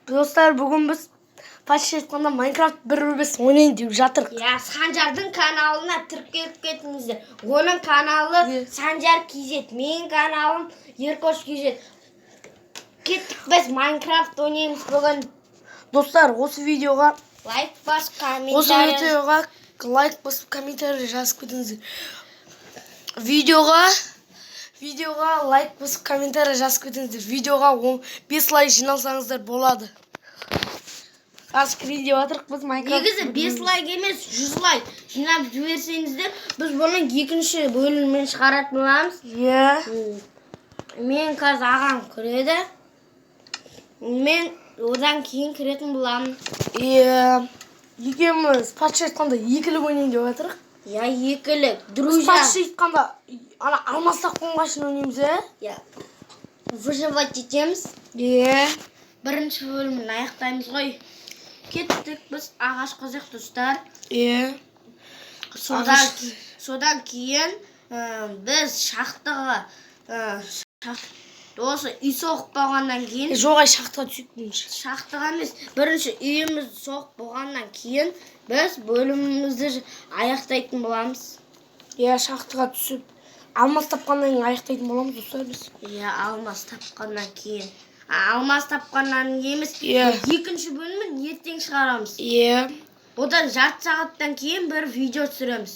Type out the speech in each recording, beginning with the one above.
Достар, бүгін біз патша айтқанда Майнкрафт 1.5 ойнайын деп жатырық. Иә, Санжардың каналына тіркеліп кетіңіздер. Оның каналы Иә. Санжар KZ, менің каналым Еркош KZ. Кеттік, біз Майнкрафт ойнаймыз бүгін. Достар, осы видеоға Лайк бас, осы комментарий. видеоға лайк басып, комментарий жазып кетіңіздер. Видеоға лайк басып, комментарий жазып кетіңіздер. Видеоға 5 лайк жиналсаңыздар болады. Қазір кірейін деп жатырық біз Майнкрафт. Негізі 5 лайк емес, 100 лайк жинап жіберсеңіздер, біз бұның екінші бөлімін шығаратын боламыз. Иә. Мен қазір ағам кіреді. Мен одан кейін кіретін боламын. Иә. Екеуміз патша айтқанда екілік ойнайын деп жатырық. Иә, екілік. Біз Друзья. патша айтқанда ана алмас таққанға шейін ойнаймыз, иә? Иә. Выживать етеміз. Иә. Бірінші бөлімін аяқтаймыз ғой. Кеттік, біз ағаш қазайық, достар. Иә. Содан, Ағаш- содан кейін біз шахтаға осы үй соғып болғаннан кейін Жоқ, ай, шахтаға түсейік бірінші. Шахтаға емес, бірінші үйімізді соғып болғаннан кейін біз бөлімімізді аяқтайтын боламыз. Иә, шахтаға түсіп, алмас тапқаннан кейін аяқтайтын боламыз, достар, біз. Иә, алмас тапқаннан кейін. Алмас тапқаннан кейін емес, Иә. екінші бөлімін ертең шығарамыз. Иә. Одан жарты сағаттан кейін бір видео түсіреміз.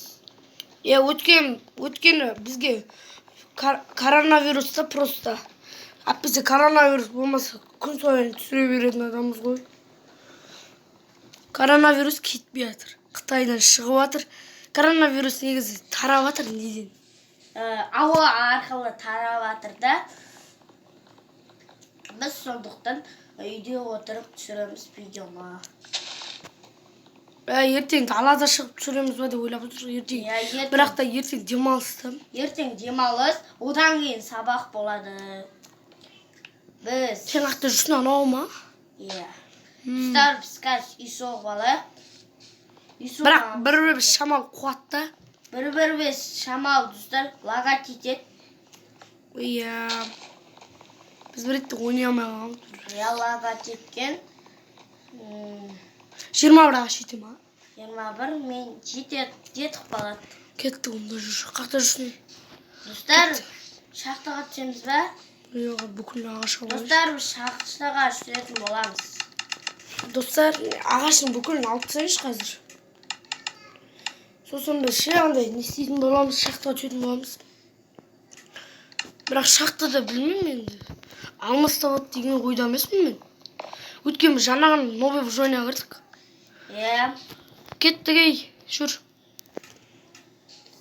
Иә, өткені бізге коронавирус та просто. А бізде коронавирус болмаса, күн сайын түсіре беретін адамбыз ғой. Коронавирус кетпей жатыр. Қытайдан шығып жатыр. Коронавирус негізі тарап жатыр неден? Ауа арқылы тарап жатыр да. Біз сондықтан үйде отырып түсіреміз видеоны. Ә, ертең далада шығып түсіреміз ба деп ойлап отырмыз ертең. Иә, ертең, Бірақ та ертең демалыс та. ертең демалыс, одан кейін сабақ болады. Біз Сен қаяқта жүрсің, анау ма? Иә. Достар, біз қазір үй соғып алайық. Үй соғып Бірақ аламыз. бір бір шамал қуат та. Бір бес шамал, достар, лагать етеді. Иә. Біз бір ретте ойнай алмай қалғанбыз. Иә, лагать еткен. 21 ағаш жете ма? 21 мен жетеді, жетіп қалады. Кеттік онда, жүр. Қаяқта жүрсің? Достар, шахтаға түсеміз ба? Иә, бүкіл ағаш алайық. Достар, біз шахтаға түсетін боламыз. Достар, ағаштың бүкілін алып тастайыншы қазір. Сосын біз ше андай не істейтін боламыз, шахтаға түсетін боламыз. Бірақ шахтада білмеймін енді. Алмас табады деген ойда емеспін мен. Өйткені біз жаңа ғана новый выживание кірдік. Иә. Кеттік, ей, жүр.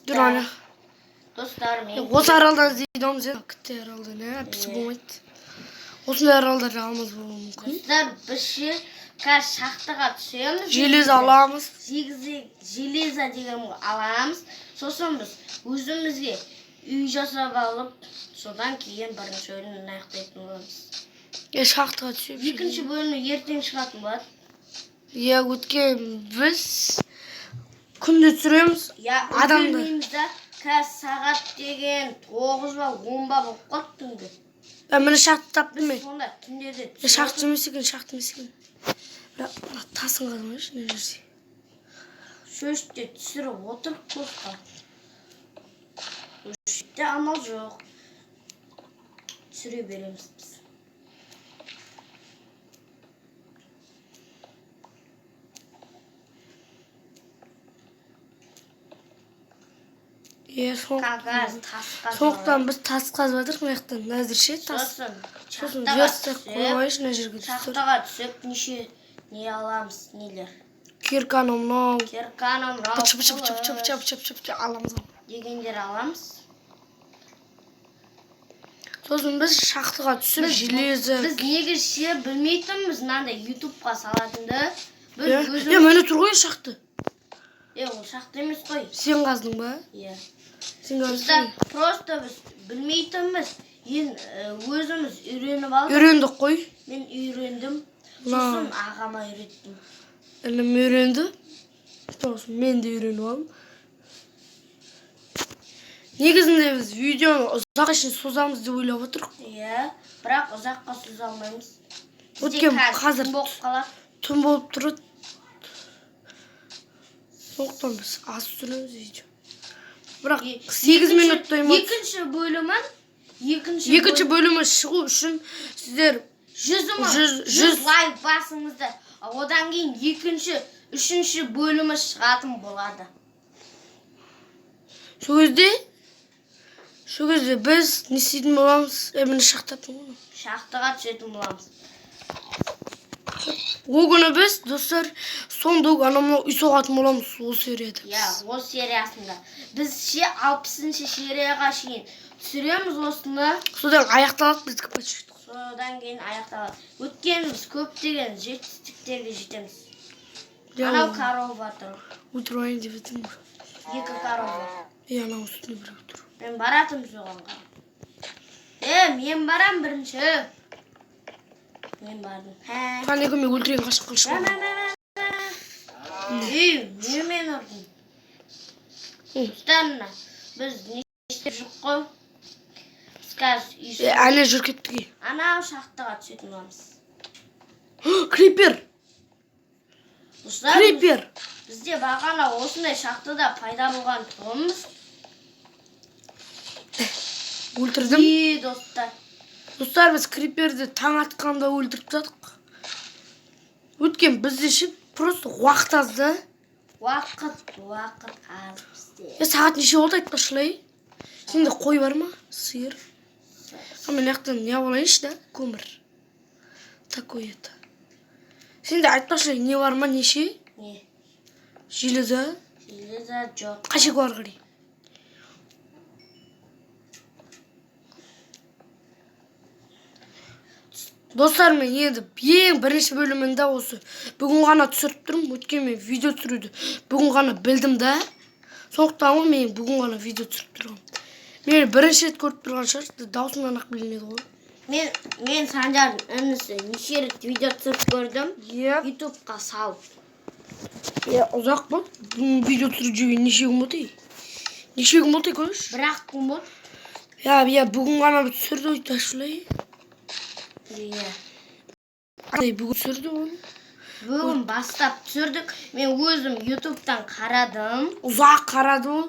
Жүр ана. Достар, мен Осы аралдан іздейді иә. Кітте аралдан, иә, әйтпесе Иә. болмайды. Осындай аралдарда алмаз болуы мүмкін. Достар, біз ше қазір шахтаға түсеміз. Железо аламыз. Железо деген аламыз. Сосын біз өзімізге үй жасап алып, содан кейін бірінші бөлімін аяқтайтын боламыз. Иә, шахтаға түсіп. Екінші бөлімі ертең шығатын болады. Иә, өткен біз күнде түсіреміз. Иә, Адамды. үлгермейміз да. Қазір сағат деген 9 ба, 10 ба болып қалды түнгі. Ә, міне шахта таптым Біз мен. сонда түнде де Е, шахта емес екен, шахта емес екен. Бірақ мына тасын қазбайыншы мына жерде. Шөште түсіріп отырып босқа. Өште амал жоқ. Түсіре береміз біз. Иә, Қағаз, тас қазып сондықтан біз тас қазып жатырмық мына жақтан. Әзірше тас. Сосын Сосын шахтаға верстак түсіп, қойып алайыншы мына жерге, достар. шахтаға түсіп неше не аламыз, нелер. Кирканы мынау. Кирканы, мынау, Пыч пыч пыч пыч пыч қылыш пыч пыч пыч аламыз ғой. дегендер аламыз. Сосын біз шахтаға түсіп железо. Біз негізі ше білмейтінбіз мынандай ютубқа салатынды. Біз Иә, өзіміз е, міне тұр ғой шахта. Е, ол шахта емес қой. Сен қаздың ба? Иә. Сен қаздың. Достар, просто біз білмейтінбіз. Енді өзіміз үйреніп алдық. Үйрендік қой. Мен үйрендім. Мына. Сосын ағама үйреттім. Інім үйренді. Сосын мен де үйреніп алдым. Негізінде біз видеоны ұзақ үшін созамыз деп ойлап отырмық. Иә, бірақ ұзаққа соза алмаймыз. Бізде Өткен қазір қазір түн болып қалады. Түн болып тұрады, сондықтан біз аз түсіреміз видео, бірақ 8 минуттай ма. Екінші бөлімін екінші Екінші бөлімі шығу үшін сіздер 100 мың жүз- 100 100 лайк басыңыздар. Одан кейін екінші, үшінші бөлімі шығатын болады. Сол кезде біз не істейтін боламыз? Е, міне, шахтатын ғой. Шахтаға түсетін боламыз. Ол күні біз, достар, сундук, анау мынау үй соғатын боламыз ол серияда. Иә, ол сериясында біз ше 60-серияға шейін түсіреміз осыны. Содан аяқталады біздікі почти. Содан кейін аяқталады, өйткені біз көптеген жетістіктерге жетеміз. Иә, Анау корова тұр. Өлтіріп алайын деп едім ғой. Екі корова. Е, анау үстінде біреу тұр. Мен баратырмын соған қарап. Е, мен барам бірінші. Мен бардым. Хә. Қане, мен өлтірейін, қашып Мә, қашып. мә, мә, мә, мә. Ей, не мен ұрдым? Достар, мына біз не істеп жүрік қой? Біз қазір үй Е, әне жүр, кеттік, е. Анау шахтаға түсетін боламыз. Крипер! Достар, Крипер! бізде бағана осындай шахтада пайда болған тұғынбыз. Өлтірдім. Е, достар. Достар, біз криперді таң атқанда өлтіріп тастадық, өйткені бізде ше просто уақыт аз да. Уақыт аз бізде. Е, сағат неше болды, айтпақшылай? Сенде қой бар ма, сиыр? А, мен мына жақтан не алып алайыншы да, көмір такой. Это сенде, айтпақшы, не бар ма, неше? Не? Железо. Железо жоқ. Қанша бар, қарай. Достар, мен енді ең бірінші бөлімінде осы бүгін ғана түсіріп тұрмын, өйткені мен видео түсіруді бүгін ғана білдім да, сондықтан ғой мен бүгін ғана видео түсіріп тұрғанмын. Мені бірінші рет көріп тұрған шығарсыз, даусымнан ақ білінеді ғой. Мен Санжардың інісі неше рет видео түсіріп көрдім. Иә. Ютубқа салып. Иә, ұзақ болды. Бүгін видео түсіріп жүрген неше күн болды, ей? Неше күн болды, көрші? Бір ақ күн болды. Иә, бүгін ғана түсірді ғой, ташылай. Иә. Ай, бүгін түсірді оны. Бүгін бастап түсірдік. Мен өзім Ютубтан қарадым. Ұзақ қарады ол,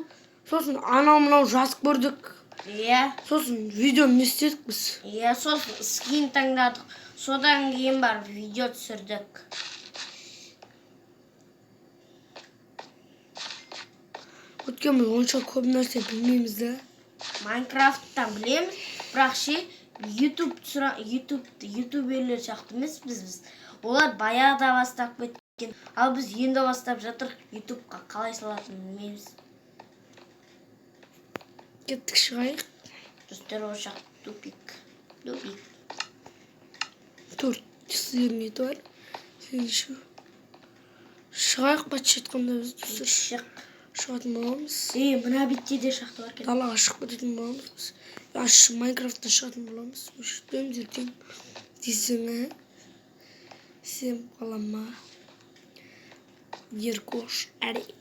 сосын анау мынау жазып көрдік. Иә. Сосын видео не істедік біз? Иә, сосын скин таңдадық. Содан кейін барып видео түсірдік. Өйткені біз онша көп нәрсе білмейміз да. Майнкрафттан білеміз, бірақ ше Ютуб түсіра Ютуб ютуберлер сияқты емеспіз біз. Олар баяғыда бастап кеткен, ал біз енді бастап жатырық, Ютубқа қалай салатынын білмейміз. Кеттік, шығайық. Достар, ол жақ тупик. Тупик. Төрт сиырың еті бар сен ше. Шығайық, батыс жатқанда біз, достар, Шық. шығатын боламыз. Ей, мына бетте де шахта бар екен. Далаға шығып кететін боламыз біз. Аш, Майнкрафттан шығатын боламыз, өшіртеміз ертең дейсің. Ә, сен балама, Еркош, әрине.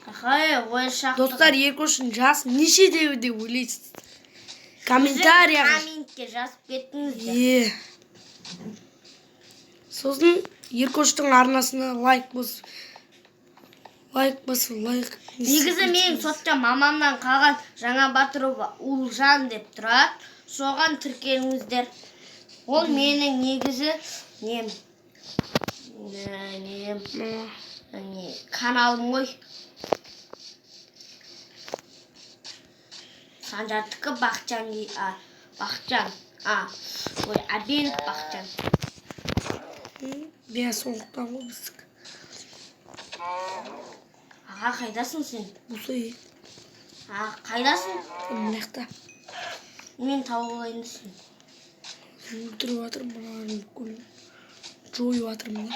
Ахай, ой, шахта. Достар, Еркоштың жасы нешеде деп ойлайсыз? Комментарияға Комментке жазып кеттіңіздер. Е, сосын Еркоштың арнасына лайк басып, лайк басып, лайк. Негізі менің сотта мамамнан қалған Жаңа Батырова Улжан деп тұрады. Соған тіркеліңіздер. Ол менің негізі нем не, нем не каналым ғой. Санжардікі Бақытжан, а, Бақытжан, а, ой, Әбенов Бақытжан. Иә, сондықтан ғой біздікі. Аға, қайдасың сен? Осы. А, қайдасың? Мына жақта. Мен тауып алайын десем. Өлтіріп жатырмын мыналардың бүкілін, жойып жатырмын да.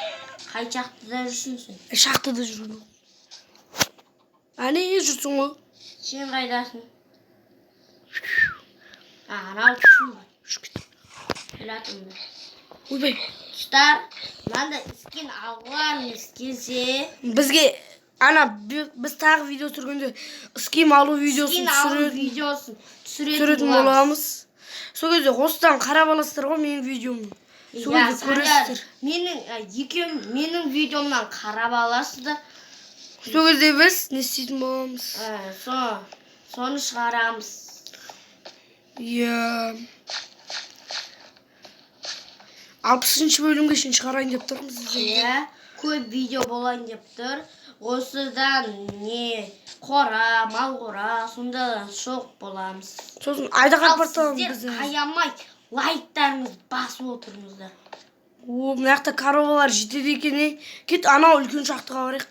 Қай шахтада жүрсің сен? Е, шахтада жүрмін, әне жүрсің ғой. Сен қайдасың? А, анау тұрсың ба? Келатырмын. Ойбай. Достар, мынандай скин алғыларыңыз келсе, Бізге ана біз тағы видео түсіргенде скин алу видеосын скин алу видеосын түсіретін түсіретін боламыз. Боламыз. Сол кезде осыдан қарап аласыздар ғой менің видеомды. Сол Иә, кезде Санжар, көресіздер. Менің екеум менің видеомнан қарап аласыздар. Сол кезде біз не істейтін боламыз? Соны шығарамыз. Иә, 60-бөлімге шейін шығарайын деп тұрмыз біз енді. Иә, көп видео болайын деп тұр. Осыдан не қора, мал қора, сонда шоқ боламыз. Сосын айдаһар Ал порталын сіздер біз аямай лайктарыңызды басып отырыңыздар. О, мына жақта коровалар жетеді екен, ей. Кет, анау үлкен шахтаға барайық.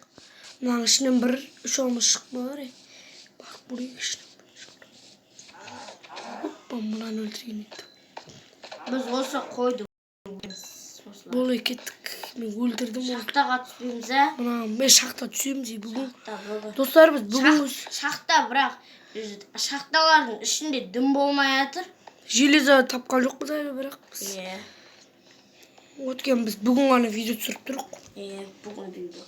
Мынаның ішінен бір үш алмас шығып бар, ей. Барып көрейік ішінен. Опа, мынаны өлтірген еді. Біз осы қойды өлтіреміз осылай. Болай, кеттік. Мен өлтірдім оны. Шахтаға түспейміз, ә? Мына мен шахта түсеміз, ей, бүгін. Шахта бүгін. Достар, біз бүгін Шахта, бірақ шахталардың ішінде дым болмай жатыр. Железо тапқан жоқпыз әлі, бірақ біз. Иә. Өткен біз бүгін ғана видео түсіріп тұрмық. Иә, бүгін видео.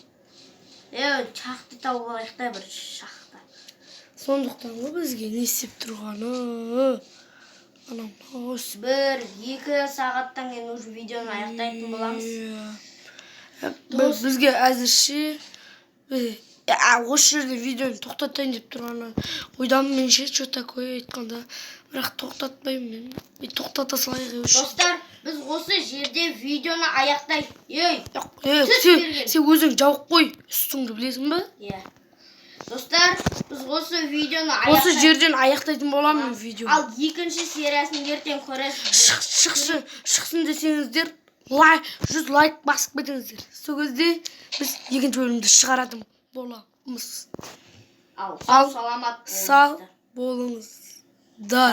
Шахта тауып алайық та, бір шахта. Сондықтан ғой бізге не істеп тұрғаны. Анау мынау осы. 1-2 сағаттан кейін уже видеоны аяқтайтын боламыз. Иә. Бізге әзірше осы жерде видеоны тоқтатайын деп тұрғаны ойдамын мен ше, что такое айтқанда, бірақ тоқтатпаймын мен. Е, тоқтата салайық, ей, осы. Достар, біз осы жерде видеоны аяқтай. Ей, Е, түс сен, берген. сен өзің жауып қой үстіңді, білесің ба? Иә. Достар, біз осы видеоны Осы аяқтай. жерден аяқтайтын боламын мен видеоны. Ал екінші сериясын ертең көресіздер. Шықсын десеңіздер, лайк, 100 лайк басып кетіңіздер. Сол кезде біз екінші бөлімді шығаратын боламыз. Ал, Ал, сау саламат сау болыңыздар. болыңыздар.